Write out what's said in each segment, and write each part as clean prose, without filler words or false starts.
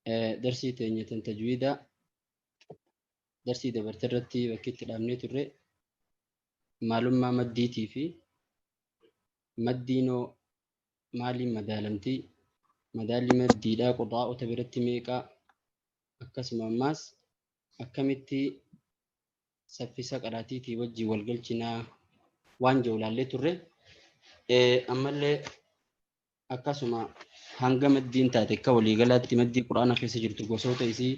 Darsii teenya tan tajwiidaa darsii dabarte irratti bakki itti dhaabnee turre maalummaa maddiitii fi maddiinoo maaliin madaalamtii, madaalli maddiidhaa qurraa'ota biratti meeqaa, akkasuma ammaas akkamitti saffisa qaraatiitii wajjin wal galchinaa waan jiru ilaallee turre. Ammallee akkasuma hanga maddiin taate akka waliigalaatti maddii Qur'aana keessa jirtu gosoota isii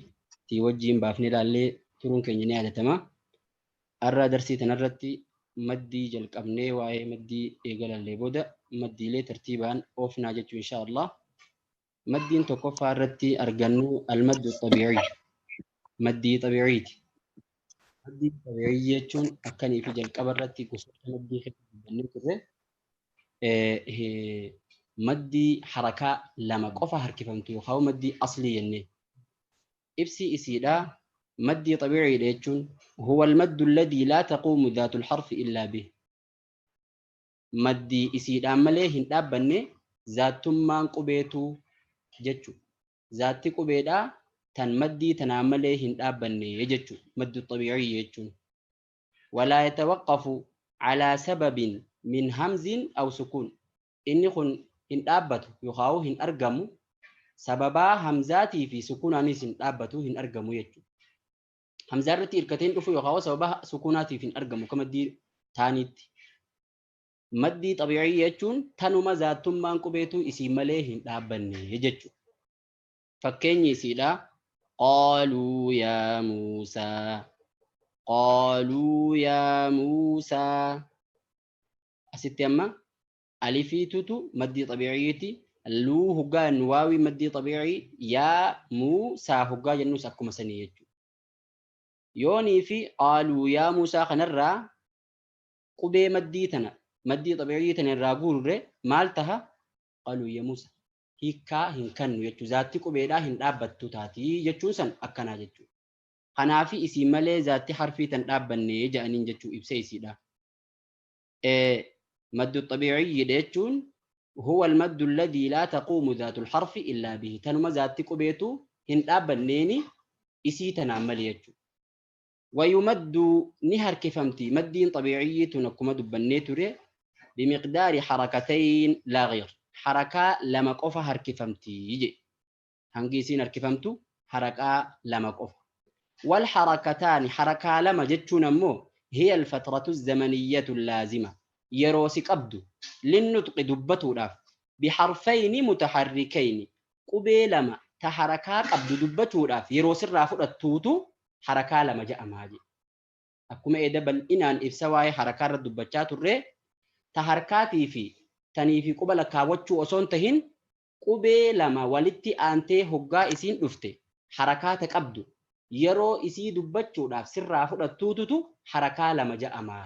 tii wajjiin baafnee ilaallee turuun keenya ni yaadatama. Har'a darsii tanarratti maddii jalqabnee waa'ee maddii eegalallee booda maddiilee tartiibaan oofnaa jechuu inshaa Allah. Maddiin tokkoffaa irratti argannu almaddu xabii'i. Maddii xabii'iiti. Maddii xabii'ii jechuun akkanii fi jalqaba irratti gosoota maddii keessa dubbannee turre maddii harakaa lama qofa harkifamtu yookaan maddii aslii jennee. Ibsi isiidha maddii xabiiciidha jechuun huwa almaddu alladii laa taquumu dhaatul harfi illaa bih. Maddii isiidhaan malee hin dhaabbanne zaattummaan qubeetu jechu. Zaatti qubeedhaa tan maddii tanaan malee hin dhaabbanne jechu maddu xabiicii jechuun. Walaa yatawaqqafu calaa sababin min hamzin aw sukuun. Inni kun hin dhaabbatu yookaan hin argamu, sababaa hamzaatii fi sukuunaanis hin dhaabbatu, hin argamu jechuudha. Hamzaa irratti hirkatee hin dhufu yookaan sababa sukuunaatiif hin argamu akka maddii taaniitti. Maddii xabiicii jechuun tanuma zaattummaan qubeetu isii malee hin dhaabbanne jechuudha. Fakkeenyi isiidha. Qaaluu yaa Muusaa. Qaaluu yaa Muusaa. Asitti amma alifiitutu maddii xabiiciiti. Luu hoggaa jennu waawii maddii xabiicii, yaa Muusaa hoggaa jennus akkuma sanii jechuudha. Yoonii fi qaaluu yaa Muusaa kanarraa qubee maddii tana maddii xabiicii tana irraa guurre maal taha? Qaaluu yaa Muusaa. Hiikkaa hin kannu jechuudha. Zaatti qubeedhaa hin dhaabbattu taati jechuun san akkanaa jechuudha. Kanaafi isii malee zaatti harfii tan dhaabbanne jedhaniin jechuu ibsa isiidha. Maddu xabiiciyyiidha jechuun huwa almaddu alladhii laa taquumu zaatu alharfi illaa bihi. Tanuma zaatti qubeetu hin dhaabbanneeni isii tanaan malee jechuudha. Wayumaddu ni harkifamti maddiin xabiiciyyii tun akkuma dubbannee ture bimiqdaari harakatayn laa ghayr, harakaa lama qofa harkifamti jedhe. Hangi isiin harkifamtu harakaa lama qofa. Wal harakataani harakaa lama jechuun ammoo hiya alfatratu zamaniyyatu laazima yeroo si qabdu linnutqi dubbatuudhaaf biharfayni mutaharrikayni qubee lama ta harakaa qabdu dubbachuudhaaf yeroo sirraa fudhattuutu harakaa lama ja'amaa jedhe. Akkuma eda bal'inaan ibsa waa'ee harakaa irra dubbachaa turre, ta harkaatii fi tanii fi quba lakkaawwachuu osoo hin tahin qubee lama walitti aantee hoggaa isiin dhufte harakaata qabdu yeroo isii dubbachuudhaaf sirraa fudhattuututu harakaa lama ja'ama.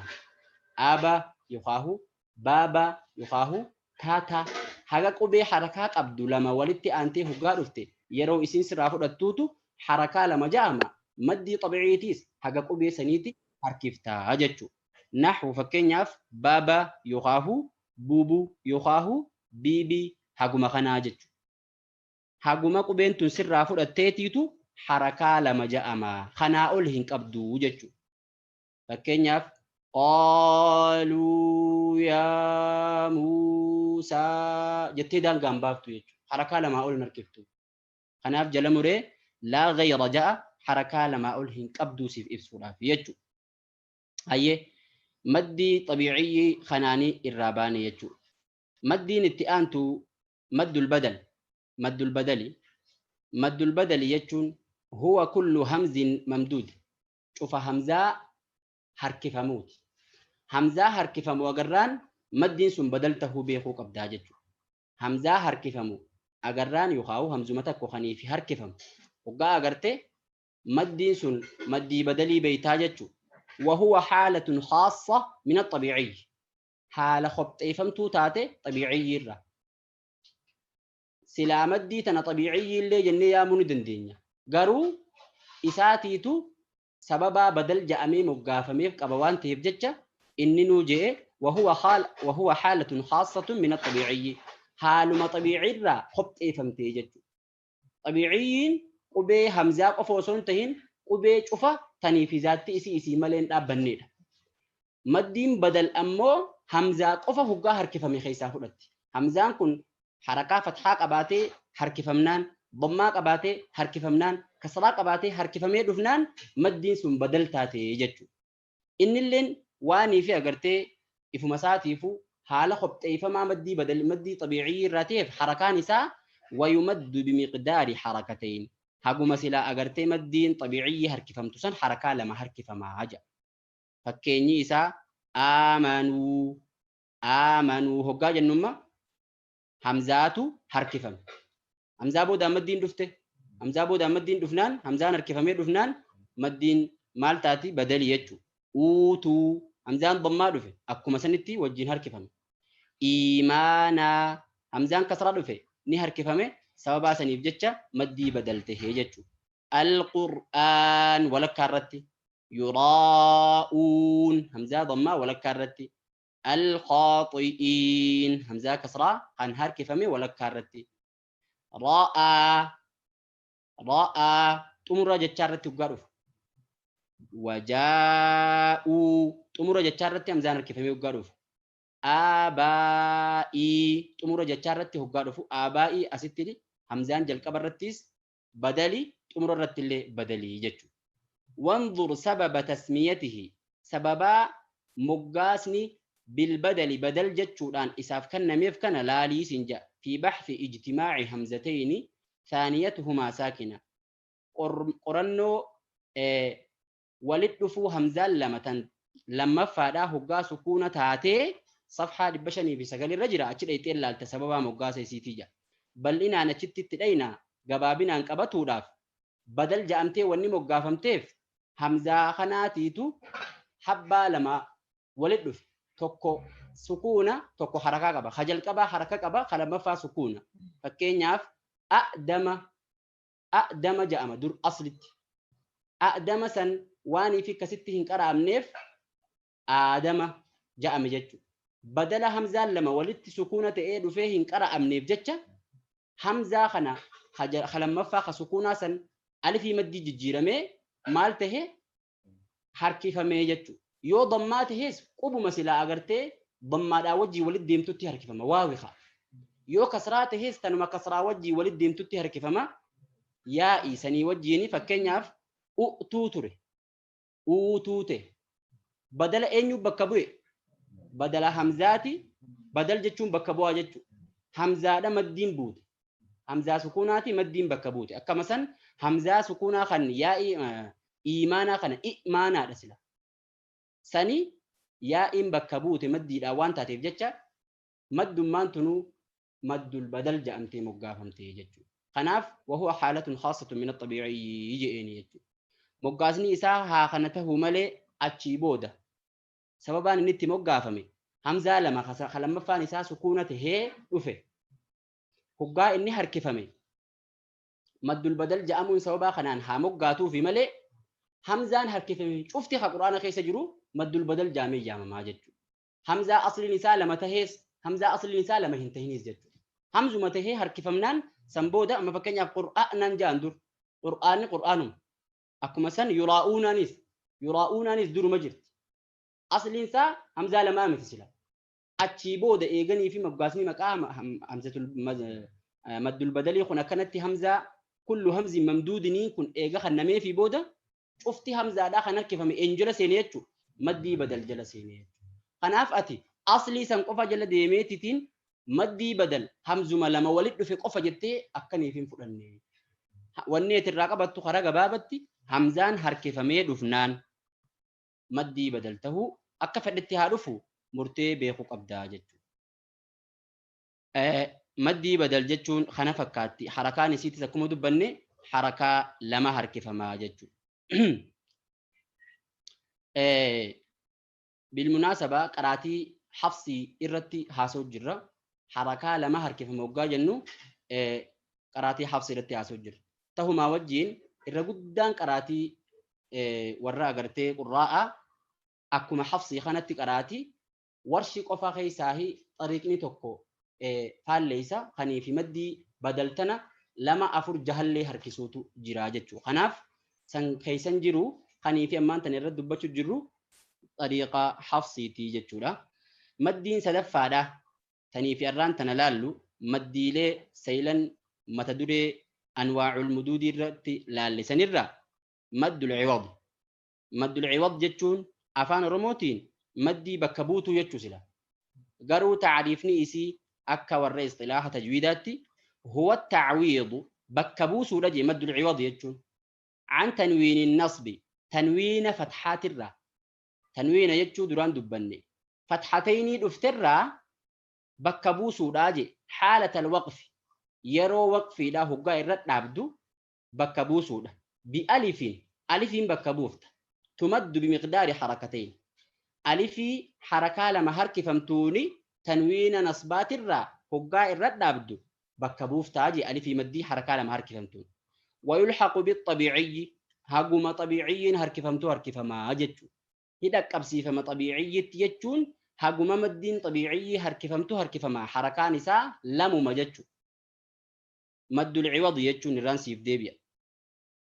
Aba yokaahu baaba yokaahu tata haga qubee harakaa qabdu lama walitti aantee hoggaa dhufte yeroo isiin sirraa fudhattuutu harakaa lama ja'ama. Maddii xabiiciitiis haga qubee saniiti harkiftaa jechu. Nahwu fakkeenyaaf baaba yokaahu buubu yokaahu biibi haguma kanaa jechu. Haguma qubeen tun sirraa fudhatteetiitu harakaa lama ja'ama. Kanaa ol hin qabdu jechu. Fakkeenyaaf qaaluu yaa Muusaa jettee daangaan baaftu jechuudha. Harakaa lamaa ol hin harkiftu. Kanaaf jala muree laa gayra ja'a harakaa lamaa ol hin qabduu siif ibsuudhaaf jechuudha. Hayyee maddii xabiiciyyii kanaanii irraa baane jechuudha. Maddiin itti aantu maddul badal. Maddul badali. Maddul badali jechuun huwa kullu hamzin mamduud. Cufa hamzaa harkifamuuti. Hamzaa harkifamu agarraan maddiin sun badal tahuu beekuu qabdaa jechuudha. Hamzaa harkifamu agarraan yookaan hamzuma tokko kaniifi harkifamu hoggaa agarte maddiin sun maddii badalii beeytaa jechuudha. Wahuwa haalatun khaassa min axabiiciyyi. Haala kopxeeffamtuu taate xabiiciyyi irraa. Silaa maddii tana xabiiciyyi illee jennee yaamuu ni dandeenya. Garuu isaatiitu sababaa badal ja'amee moggaafameef qaba waan ta'eef jecha inninuu je'e wahuwa haalatun khaassatun min axabiiciyyi. Haaluma xabiicirraa kopxeeffamtee jechuudha. Xabiiciyyiin Qubee hamzaa qofa osoo hin tahin qubee cufa tanii fi zaatti isii isii malee hin dhaabbannedha. Maddiin badal ammoo hamzaa qofa hoggaa harkifame keessaa fudhatti. Hamzaan kun harakaa fathaa qabaatee harkifamnaan, dammaa qabaatee harkifamnaan, kasraa qabaatee harkifamee dhufnaan maddiin sun badal taate jechuudha. Innilleen waanii fi agartee ifuma isaatiifuu haala qopheeffamaa maddii badal maddii xabiicii irraa ta'eef harakaan isaa wayumaddu bimiqdaari harakatayn haguma silaa agartee maddiin xabiicii harkifamtu san harakaa lama harkifamaa jedha. Fakkeenyi isaa aamanuu aamanuu hoggaa jennumma hamzaatu harkifame. Hamzaa boodaan maddiin dhufte. Hamzaa boodaan maddiin dhufnaan hamzaan harkifamee dhufnaan maddiin maal taati badalii jechuudha. Uutuu hamzaan dammaa dhufe akkuma sanitti wajjin harkifame. Iimaanaa hamzaan kasraa dhufe ni harkifame sababaa saniif jecha maddii badal tahee jechuudha. Alqur'aan walakkaa irratti yuraa'uun hamzaa dammaa walakkaa irratti alkhaaxi'iin hamzaa kasraa kan harkifame walakkaa irratti ra'aa ra'aa xumura jechaa irratti hoggaa dhufu wajaa'uu xumura jechaa irratti hamzaan harkifamee hoggaa dhufu aabaa'ii xumura jechaa irratti hoggaa dhufu aabaa'ii asitti hamzaan jalqaba irrattis badali xumura irratti illee badalii jechuudha. Wanzur sababa tasmiyatihi sababaa moggaasni bilbadali badal jechuudhaan isaaf kennameef kana laalii siin jedha fi baxthi ijtimaaci hamzatayni thaaniyatuhumaa saakina qorannoo walit dhufuu hamzaan lama tan lammaffaadhaa hoggaa sukuuna taatee safhaa 509 irra jira achi dhayxee laalta sababaa moggaasa isiitii jedha. Bal'inaan achitti itti dhayna gabaabinaan qabatuudhaaf badal ja'amtee wanni moggaafamteef hamzaa kanaatiitu habbaa lama walit dhufe. Tokko sukuuna tokko harakaa qaba. Ka jalqabaa haraka qaba ka lammaffaa sukuuna. Fakkeenyaaf a'dama a'dama ja'ama dur aslitti. A'dama san waanii fi akkasitti hin qara'amneef aadama ja'ame jechuudha. Badala hamzaan lama walitti sukuuna ta'ee dhufee hin qara'amneef jecha hamzaa kana ka lammaffaa ka sukuunaa san alifii maddii jijjiiramee maal tahe harkifamee jechuudha. Yoo dammaa tahes qubuma silaa agartee dammaadhaa wajjii walitti deemtutti harkifama waawi kaa. Yoo kasraa tahes tanuma kasraa wajjii walitti deemtutti harkifama yaa'ii sanii wajjiini fakkeenyaaf u'tuu ture uutuu ta'e badala eenyu bakka bu'e badala hamzaati badal jechuun bakka bu'aa jechuudha. Hamzaadha maddiin buute. Hamzaa sukuunaati maddiin bakka buute. Akkama san hamzaa sukuunaa kan yaa'ii iimaanaa kana imaanaadha sila. Sani yaa'iin bakka buute maddiidhaan waan taateef jecha maddummaan tunuu maddul badal ja'amtee moggaafamtee jechuudha. Kanaaf wahuwa haalatun khaasatun min axabiiciyyi je'eeni jechuudha. Moggaasni isaa haa kana tahuu malee achii booda sababaan inni itti moggaafame hamzaa lama ka lammaffaan isaa sukuuna tahee dhufe hoggaa inni harkifame maddul badal ja'amuun sababaa kanaan haa moggaatuufi malee hamzaan harkifame cufti ka quraana keessa jiru maddul badal jaamee yaamamaa jechuudha. Hamzaa asliin isaa lama tahees hamzaa asliin isaa lama hin tahinis jechuudha. Hamzuma tahee harkifamnaan san booda amma fakkeenyaaf qur'aanan ja'an dur qur'aanni qur'aanuma akkuma san yuraa'uunaanis yuraa'uunaanis duruma jirti. Asliin isaa hamzaa lamaa miti sila. Achii booda eeganii fi moggaasni maqaa hamzatul maddul badalii kun akkanatti hamzaa kullu hamzin mamduudinii kun eega kannamee fi booda cufti hamzaadhaa kan harkifame eenyu jala seene jechuudha. Maddii badal jala seene jechuudha. Kanaaf ati aslii san qofa jala deemeetitiin maddii badal hamzuma lama walit dhufe qofa jettee akkaniif hin fudhanne. Wanni ati irraa qabattu karaa gabaabatti hamzaan harkifamee dhufnaan maddii badal tahuu akka fedhetti haa dhufu murtee beekuu qabdaa jechuudha. Maddii badal jechuun kana fakkaatti. Harakaan isiitis akkuma dubbanne harakaa lama harkifamaa jechuudha. Bilmunaasaba qaraatii hafsii irratti haasa'u jirra. Harakaa lama harkifama hoggaa jennu qaraatii hafsii irratti haasa'u jirra. Tahumaa wajjiin irra guddaan qaraatii warra agartee qurraa'aa akkuma hafsii kanatti qaraatii warshi qofa keessaahi xariiqni tokko faalleessa kanii fi maddii badaltana 2 4 jahallee harkisuutu jira jechuudha. Kanaaf san keessan jiru kanii fi ammaan tana irratti dubbachuu jirru xariiqaa Hafsiitii jechuudha. Maddiin sadaffaadha. Tanii fi arraan tana laallu maddiilee saylan mata duree anwaacul muduudii irratti laallisanirra maddul ciwad. Maddul ciwad jechuun afaan Oromootiin maddii bakka buutuu jechuu sila. Garuu taariifni isii akka warra isxilaaha tajwiidaatti huwa tacwiidu bakka buusuudha jee maddul ciwad jechuun. An tanwiini nasbi tanwiina fatxaatirraa tanwiina jechuu duraan dubbanne fatxataynii dhufterraa bakka buusuudhaa je haalata alwaqfi yeroo waqfiidhaa hoggaa irra dhaabdu bakka buusuudha. Bi'alifiin alifiin bakka buufta. Tumaddu bimiqdaari harakatayn alifii harakaa lama harkifamtuuni tanwiina nasbaatirraa hoggaa irra dhaabdu bakka buuftaa je alifii maddii harakaa lama harkifamtuun. ويلحق بالطبيعي هاقوما طبيعي هركفمتو هركفما جتشو هدا قبسيفما طبيعي يجون هاقوما مدين طبيعي هركفمتو هركفما حركان نساء لمو جتشو مد العوض يجون الرانسيف ديبيا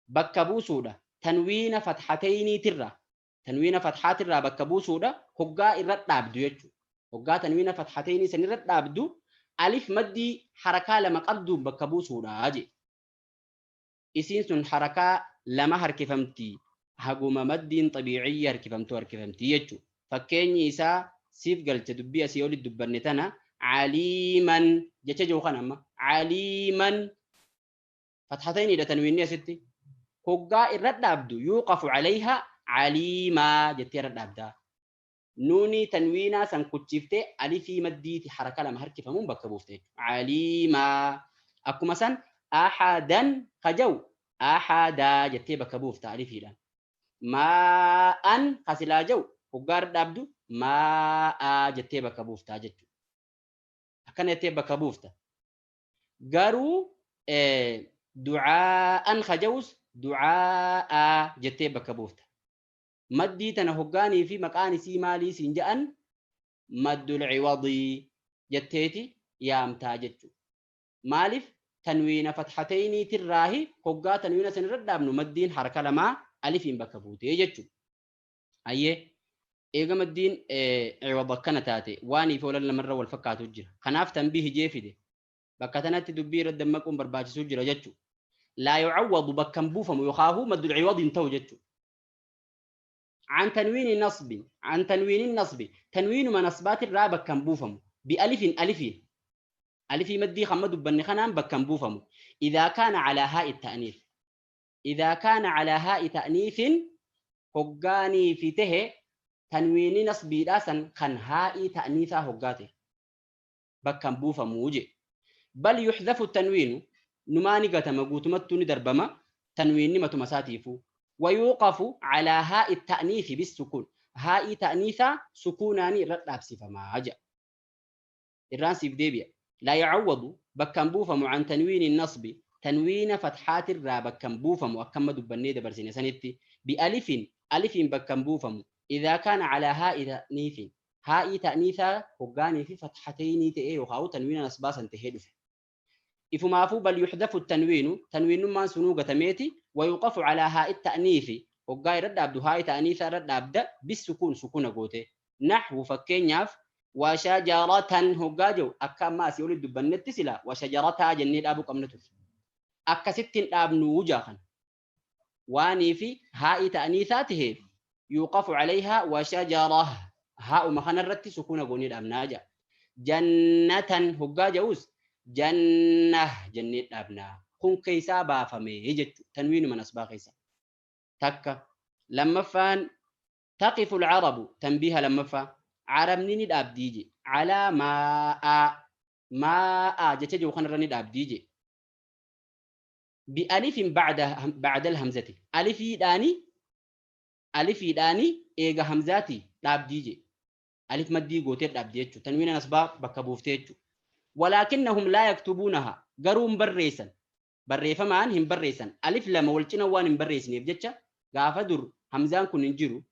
بكبوسودا تنوين فتحتين ترى تنوين فتحات الرا بكبوسودا هقا الرد عبدو يجو هقا تنوين فتحتين سن الرد عبدو ألف مدي حركة لما قدو بكبوسودا أجي isiin sun harakaa lama harkifamti haguma maddiin xabiiciyyi harkifamtu harkifamti jechuudha. Fakkeenyi isaa siif galche dubbii asii olitti dubbanne tana caliiman jecha jiru kana amma caliiman fatxatayniidha tanwiinni asitti hoggaa irra dhaabdu yuuqafu calayha caliimaa jettee irra dhaabdaa. Nuuni tanwiinaa san kuchiiftee alifii maddiiti haraka lama harkifamuun bakka buufte jechuudha. Caliimaa akkuma san ahadan kajaw ahadaa jettee bakka buufta alifiidhaan. Maa'an kasilaa jaw hoggaa irra dhaabdu maa'aa jettee bakka buuftaa jechuudha. Akkana jettee bakka buufta. Garuu du'aa'an kajawus du'aa'aa jettee bakka buufta. Maddii tana hoggaanii fi maqaan isii maalii siin jedhan maddul ciwadii jetteeti yaamtaa jechuudha. Maaliif tanwiina fatxatayni tirraahi hoggaa tanwiina san irra dhaabnu maddiin harka lamaa alifiin bakka buutee jechuudha. Ayyee eega maddiin ciwad akkana taate waanii fi olan lamarra wal fakkaatu jira. Kanaaf tanbiih jee fide bakka tanatti dubbii irra dammaquun barbaachisuu jira jechuudha. Laa yucawwadu bakka hin buufamu yookaahuu maddul ciwad hin ta'u jechuudha. عن تنوين نصب عن تنوين النصب تنوين ما نصبات الرا بكم بوفمو بألف ألفين ألف مدي خمد بن خنام بكم بوفمو إذا كان على هاء التأنيث إذا كان على هاء تأنيث هقاني في ته تنوين نصبي راسا خن هاء تأنيثا هقاته بكم بوفمو وجه بل يحذف التنوين نماني قتم قوتمتوني دربما تنوين متمساتيفو ويوقف على هاء التأنيث بالسكون هاء تأنيثا سكوناني رد فما جاء الرانسي بديبيا لا يعوض بكم بوفم عن تنوين النصب تنوين فتحات الرا بكم بوفم أكم دبني دبرسين سنتي بألف ألف بكم بوفم إذا كان على هاء تأنيث هاء تأنيثا هقاني في فتحتين تأي وخاو تنوين نصباسا تهدف إفمافو بل يحذف التنوين تنوين ما سنوغ تميتي ويوقف على هاء التأنيث وقاي رد عبد هاء تأنيث رد عبد بالسكون سكون قوته نحو فكينياف وشجرة هقاجو أكا ما سيولي دبنت سلا وشجرتها جنيد أبو قمنته أكا ستين أبنو وجاخا واني في هاء تأنيثاته يوقف عليها وشجرة هاء مخان الرت سكون قوني الأبناجا جنة هقاجوس جنة جنة أبناء كون كيسا بافمي جت تنوين من أسباق كيسا تكا لما فان تقف العرب تنبيه لما فا عرب نيني دابديجي على ما ما جت جو خن رني دابديجي بألف بعد الهمزة ألف داني إيجا همزاتي دابديجي ألف مدي غوتير دابديجي تنوين أسباق بكبوفتيجي ولكنهم لا يكتبونها قروم بريسا بريفمان هم بريسا ألف لما ولتنا وان بريسن يبجتش قافة در همزان كن هنجرو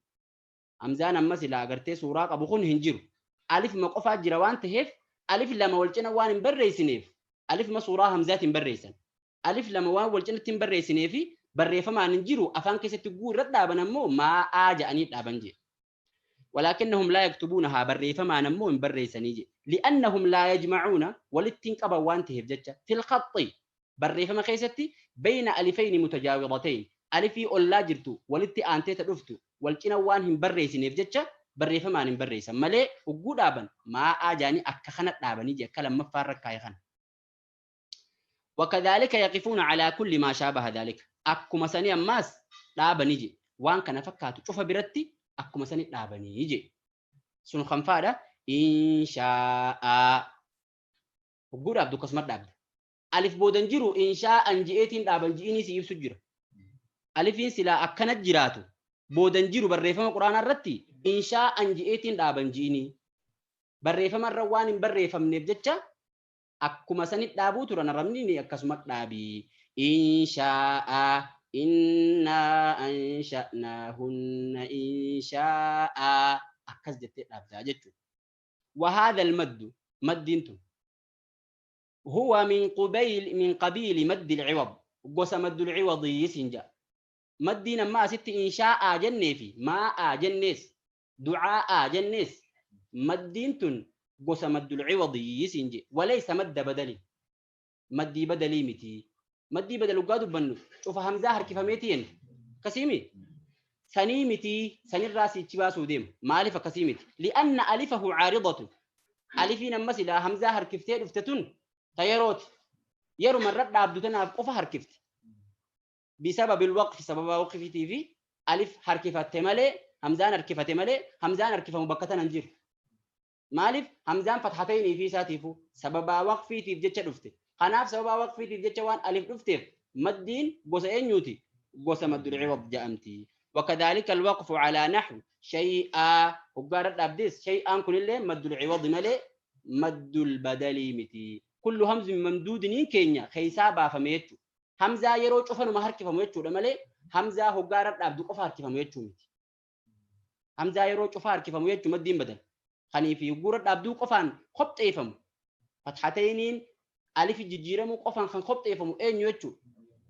همزان أما سلا أغرتي سوراق أبو خن هنجرو ألف ما قفا جروان تهف ألف لما ولتنا وان بريسن ألف ما صورا همزات بريسا Alif lama waan wal cinatti hin barreessinee fi barreeffamaan hin jiru afaan keessatti guurra dhaaban ammoo maa'aa ja'anii dhaaban jedhe. ولكنهم لا يكتبونها بريفما نمو من بريسانيجي لأنهم لا يجمعون ولتين قبا وانته بجتة في الخط بريفما خيستي بين ألفين متجاورتين ألفي أولا جرتو ولتي أنتي تدفتو والچنا وانهم بريسين بجتة بريفما نم بريسا ملي وقود أبن ما آجاني أكخنت أبني كلام مفارق كايخن وكذلك يقفون على كل ما شابه ذلك أكما سني أماس لابنيجي وان كان فكاتو شوف برتي akkuma sani dhaabanii je sun kan faadha inshaa'a hogguu dhaabdu akkasuma dhaabda alif boodan jiru inshaa'an ji'eetiin dhaaban ji'iinii si ibsu jira alifiin silaa akkana jiraatu boodan jiru barreeffama quraanaa irratti inshaa'an ji'eetiin dhaaban ji'iinii barreeffama irra waan hin barreeffamneef jecha akkuma sani dhaabuu turan arabni akkasuma dhaabii inshaa'a إنا أنشأناهن إنشاء أكز جت أبدا وهذا المد مد انتم هو من قبيل مد العوض قوس مد العوض يسنجا مدينا ما ست إنشاء جنة في ما جنس دعاء جنس مد انتم قوس مد العوض يسنجا وليس مد بدلي مدي بدلي متي مدي بدل وقادو بنو شوف همزة هركفميتين كسيمي سنيمتي سنين راسي تباسو ديم مالف كسيمتي لأن ألفه عارضة ألفين مثلا همزة هركفتين افتتون تيروت يرو من رد عبدتنا قفا هركفت بسبب الوقف سبب وقف تي في ألف هركفت مالي همزان هركفت مالي همزان هركفة مبكتة ننجير مالف همزان فتحتين في ساتيفو سبب وقف تي في جتش رفته خناف سبب وقفي تجتش وان ألف رفتف مدين قوس أنيوتي قوس مد العوض جأمتي وكذلك الوقف على نحو شيئا وقارت أبديس شيئا كل اللي مد العوض ملي مد البدلي متي كل همز ممدود نين كينيا خيسابا فميتو همزة يروج أفنو مهر كيف ميتو لملي همزة هقارت أبدو قفار كيف ميتو متي همزة يروج أفار كيف ميتو مدين بدل خني في قارت أبدو قفان خبط إيفم فتحتين ألف جيرة موقفا خن خبط إفهم إن يجو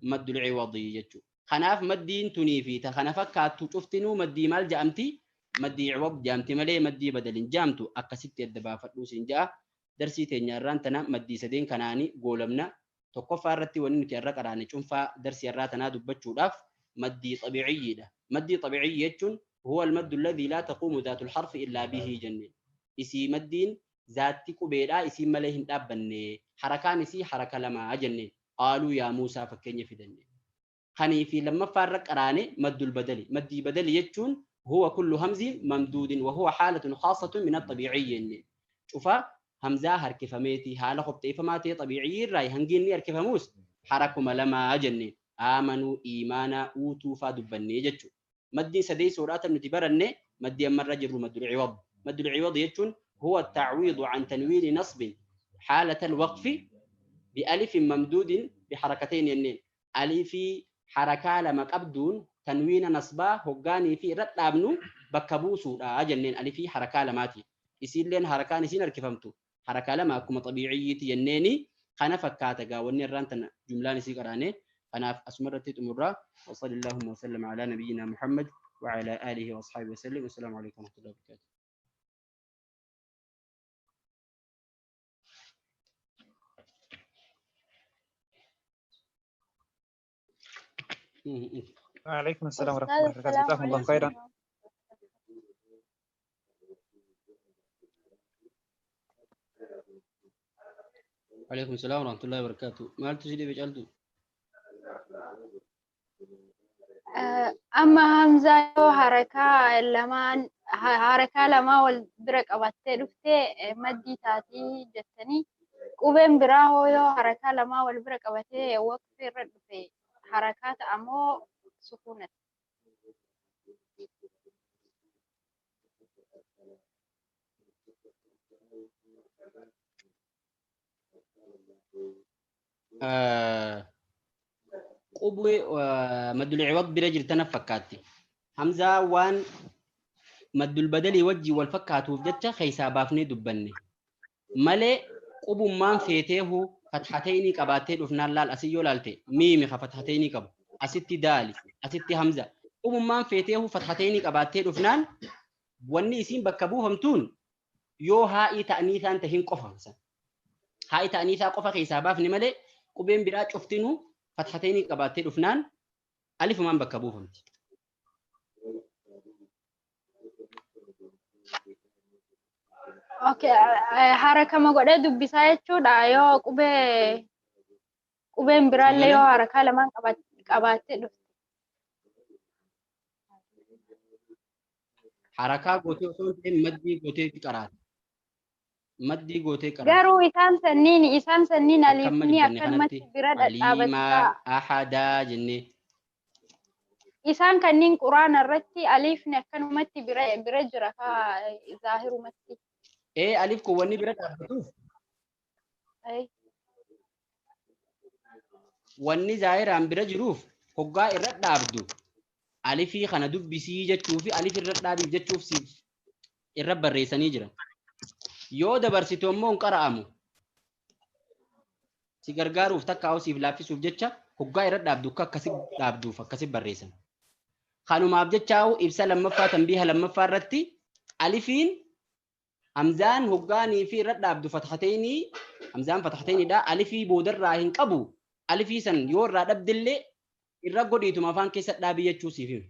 مد العوضي يجو خناف مدين تني في تخنافك كاتو شفتنو مدي مال جامتي مدي عوض جامتي ملي مدي بدل جامتو أكست الدبا فتلوس جاء درسي تنيران تنا مدي سدين كناني قولمنا تقف الرتي ونن تيرك راني شنفا درسي الراتنا دبتشو داف مدي طبيعي ده مدي طبيعي يجون هو المد الذي لا تقوم ذات الحرف إلا به جنين إسي مدين ذاتي كبيرة إسي مليهن تابني حركان إسي حركة لما أجني قالوا يا موسى فكين يفدني خني في لما فرق راني مد البدلي مدي بدلي يجون هو كل همز ممدود وهو حالة خاصة من الطبيعي شوفا همزة هركفميتي حالة خبطي فماتي طبيعي راي هنجيني هركفموس حركة لما أجني آمنوا إيمانا أوتوا فادبني جتشو مدي سدي سورات النتبرني مدي أمر رجل مد العوض مد العوض يجون هو التعويض عن تنوين نصب حالة الوقف بألف ممدود بحركتين ينين ألف حركة لما قبدون تنوين نصبا هقاني في رد أبنو بكبوسو أجنين ألف حركة لماتي يصير لين حركة نسين الكفمتو حركة لما كما طبيعية ينيني خنا فكاتجا ونرانتنا جملة نسي قراني أنا أسمرت تمرة وصلى اللهم وسلم على نبينا محمد وعلى آله وأصحابه وسلم والسلام عليكم ورحمة الله وبركاته. وعليكم السلام ورحمة الله وبركاته. جزاكم الله خيرا. وعليكم السلام ورحمة الله وبركاته. ما تجري بجلدو؟ أما همزة حركة لما حركة لما والبرك أبتة رفته مدي تاتي جتني وبين براه يو حركة لما والبرك أبتة وقف رد في حركات أمو سكونة. قبوة مد العوض برجل تنفكاتي همزة وان مد البدل وجي والفكات وفجتة خيسا بافني دبني ملي قبو مان فيته Fathateynii qabaattee dhufnaan laal asii yoo laalte miimi ka fathateynii qabu asitti daali asitti hamza qubummaan feeteehu fathateynii qabaattee dhufnaan wanni isiin bakka buufamtuun yoo haa'ii ta'aniisaan tahin qofa haa'ii ta'aniisaa qofa keessaa baafne malee qubeen biraa cuftinuu fathateynii qabaattee dhufnaan alifumaan bakka buufamti. Okay, harakama godhee dubbisaa jechuudha yoo qubeen biraallee yoo harakaa lamaan qabaattee dhufte. Harakaa gootee osoo hin ta'in maddii gootee qaraata. Maddii gootee qaraata. Garuu isaan sanniin Akkamma aliifni dubbanne akkanumatti kanatti bira aliimaa dhadhaabataa. ahadaa jennee. Isaan kanneen quraana irratti aliifni akkanumatti bira jira kaa zaahirumatti. Ee alif kun wanni bira dhaabbatuuf wanni zaahiraan bira jiruuf hoggaa irra dhaabdu alifii kana dubbisii jechuu fi alif irra dhaabiif jechuuf siif irra barreessanii jiran. Yoo dabarsitu immoo hin qara'amu. Si gargaaruuf takka siif laaffisuuf jecha hoggaa irra dhaabdu akka akkasi dhaabduuf akkasi barreessan. Kanumaaf jechaa'u ibsa lammaffaa tanbiiha lammaffaa irratti alifiin hamzaan hoggaanii fi irra dhaabdu fathateynii hamzaan fathateynidha alifii boodarraa hin qabu alifii san yoo irraa dhabdillee irra godhiituma afaan keessa dhaabii jechuu siif hima.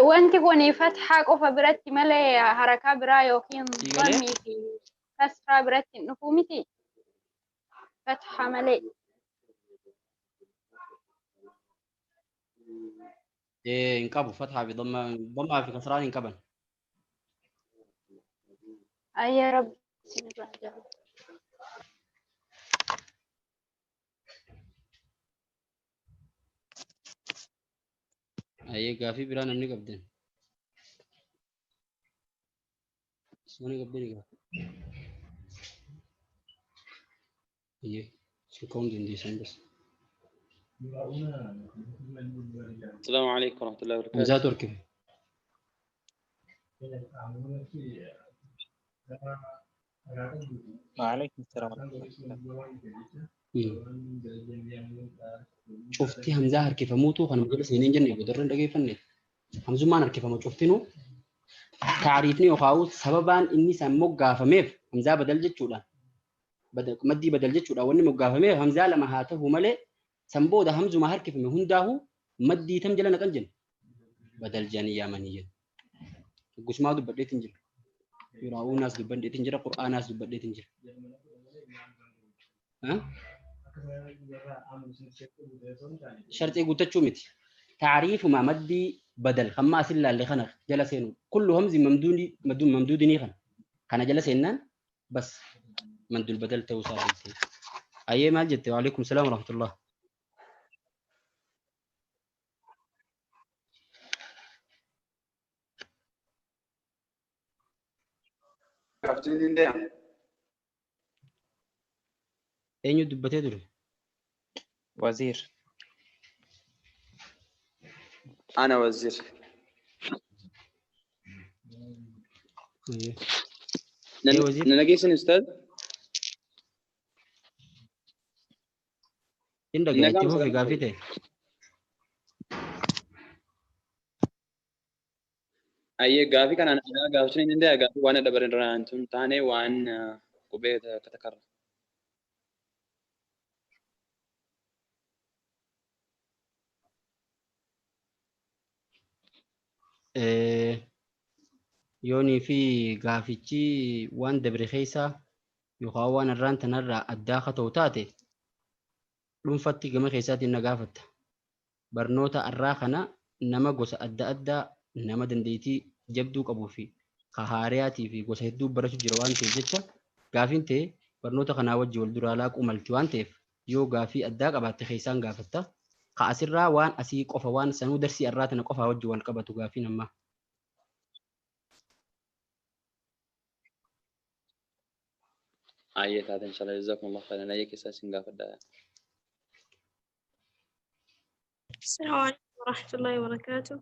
Wanti kun fathaa qofa biratti malee harakaa biraa yookiin dhammii fi kasraa biratti hin dhufu miti. Fathaa malee. Hin qabu fathaa fi dhammaa fi kasraan hin qaban. Ayya Rabbi isinirraa jaalladha. Ayyee gaafii biraa namni qabdan. Isuma qabdan gaafii. Ayyee sun ka'uun dandeessan bas. السلام عليكم ورحمة الله وبركاته. Hamzaa Torkife. وعليكم السلام ورحمة الله وبركاته. Cufti hamzaa harkifamuutu kanuma jala seenee hin jenne boodarra hin dhageeffanne. Hamzummaan harkifama cuftinuu taariifni yookaan sababaan inni isaan moggaafameef hamzaa badal jechuudha. Maddii badal jechuudha wanni moggaafameef hamzaa lama haa ta'u malee san booda hamzuma harkifame hundaa'u maddii tam jala naqan jenna. Badal jedhanii yaamanii jenna. Gusumaa dubbadheetiin jira. Yuraa'uunaas dubbadheetiin jira. Qur'aanaas dubbadheetiin jira. Sharxii guuttachuu miti. Taariifuma maddii badal hamma asin laalle kana jala seenu. Kullu hamzi mamduudinii kana. Kana jala seennaan bas mandul badal ta'uu isaa beekte. Ayyee maal jette? Waalaikum salaam warahmatullah. Eenyu dubbatee ture? وزير. أنا وزير. إيه وزير؟ نلاقيسن أستاذ؟ Hin dhaga'a itti fufi gaafii ta'e. Ayyee gaafii kanaan alaa gaafachuu ni danda'a. Gaafii waan dabalan irraa hin taane waan qubee takka. Yoonii fi gaafichi waan dabre keessa yookaan waan irraan tanarraa addaa akka ta'u taate dhuunfatti gama keessaatiin na gaafatta. Barnoota irraa kana nama gosa adda addaa nama dandeettii jabduu qabuu fi kahaariyaatii fi gosa hedduu barachuu jira waan ta'eef jecha gaafiin ta'e barnoota kanaa wajji wal duraa laaquu malti waan ta'eef yoo gaafii addaa qabaatte keessaan gaafatta. Ka asirraa waan asii qofa waan sanuu darsii irraa tana qofaa wajji wal qabatu gaafiin ammaa. Ayyee taate inshallah jazakumullah khairan. Ayyee keessaa isin gaafadha. السلام عليكم ورحمة الله وبركاته.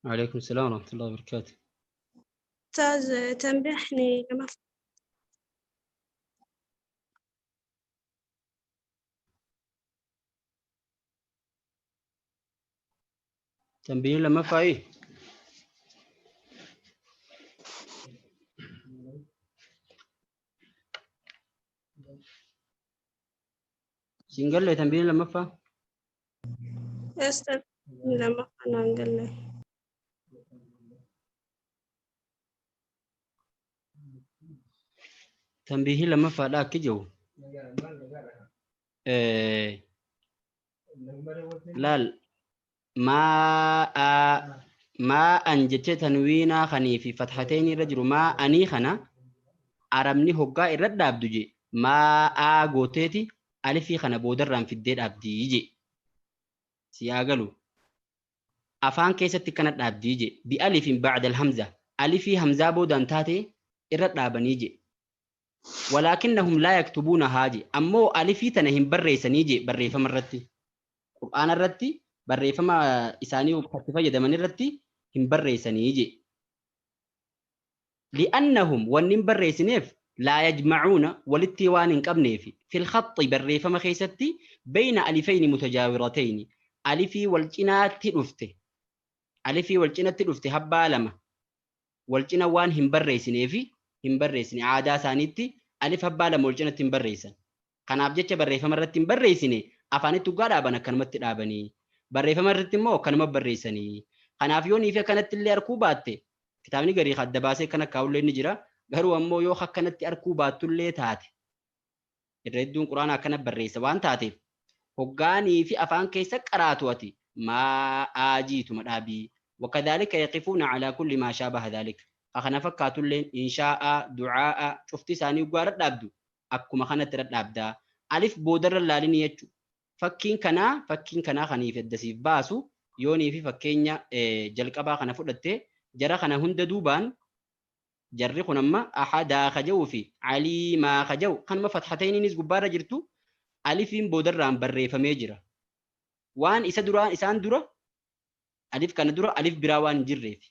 وعليكم السلام ورحمة الله وبركاته. أستاذ تنبهني لما تنبيه لما فاي سنقل تنبيه لما فا أستاذ لما أنا نقول له تنبيه لما فا لا كجو إيه لا ما ما أنجت تنوينا خني في فتحتين رجل ما أني خنا أرمني هقا إرد أبدجي ما أغوتيتي ألفي خنا بودران في الدير أبديجي سياقلو أفان كيستي كانت أبديجي بألف بعد الهمزة ألفي همزة بودان تاتي إرد أبنيجي ولكنهم لا يكتبون هاجي أمو ألفي تنهم بريسنيجي بريفة مرتي قرآن الرتي barreeffama isaanii uffatti fayyadaman irratti hin barreessanii je. Li'annahum wanni hin barreessineef laa yajmacuuna walitti waan hin qabneef fil khaxxi barreeffama keessatti bayna alifayni mutajaawiratayni alifii wal cinaatti dhufte alifii wal cinatti dhufte habbaa lama wal cina waan hin barreessineef hin barreessine aadaa isaaniitti alif habbaa lama wal cinatti hin barreessan. Kanaaf jecha barreeffama irratti hin barreessine afaanitti dhugaa dhaaban akkanumatti dhaabanii. Barreeffama irratti immoo akkanuma barreessanii. Kanaaf yoo niifi akkanatti illee arguu baatte kitaabni garii adda baasee kan akkaa'ullee ni jira. Garuu ammoo yoo akkanatti arguu baattullee taate irra hedduun quraana akkana barreessa waan taateef hoggaanii fi afaan keessa qaraatu ati maa aajiituma dhaabii. Wakadhaalika yaqifuuna calaa kulli maa shaabaha dhaalika. Kana fakkaatulleen inshaa'a, du'aa'a cufti isaanii guggaa dhaabdu akkuma kanatti dhadhaabdaa. Alif boodarra laalinii jechuudha. Fakkiin kanaa kaniif eddasiif baasu yoonii fi fakkeenya jalqabaa kana fudhatte jara kana hunda duubaan jarri kun amma ahadaa kaja'uu fi aliimaa kaja'u kanuma fathatayniinis gubbaarra jirtu alifiin boodarraan barreeffamee jira. Waan isa duraan isaan dura alif kana dura alif biraa waan hin jirreef.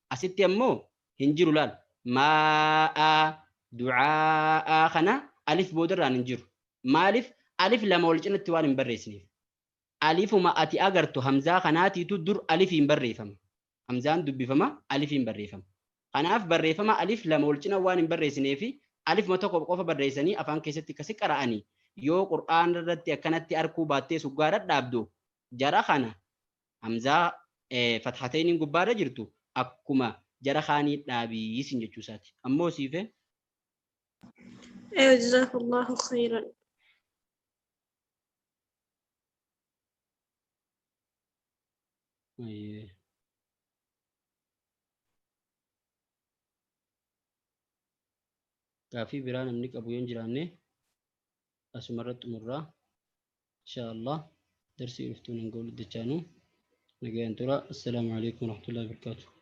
Asitti ammoo hin jiru laal maa'a du'aa'a kana alif boodarraan hin jiru. Maaliif? Alif lama wal cinatti waan hin barreessineef. Alifuma ati agartu hamzaa kanaatiitu dur alifiin barreeffama. Hamzaan dubbifama alifiin barreeffama. Kanaaf barreeffama alif lama wal cina waan hin barreessineef alifuma tokko qofa barreessanii afaan keessatti akkasi qara'anii yoo qur'aana irratti akkanatti arguu baattee suggaa dhadhaabdu jara kana hamzaa fathatayniin gubbaarra jirtu akkuma jara kaanii dhaabii jechuu isaati. Ammoo siife? أيوة جزاك الله خيرا. Gaafii biraa namni qabu yoo hin jiraanne asumarratti xumurraa insha Allah darsii dhuftuun hin ga'u dachaanuu nagayaan tura. Assalaamu alaikum warahmatullahi wabarakatuh.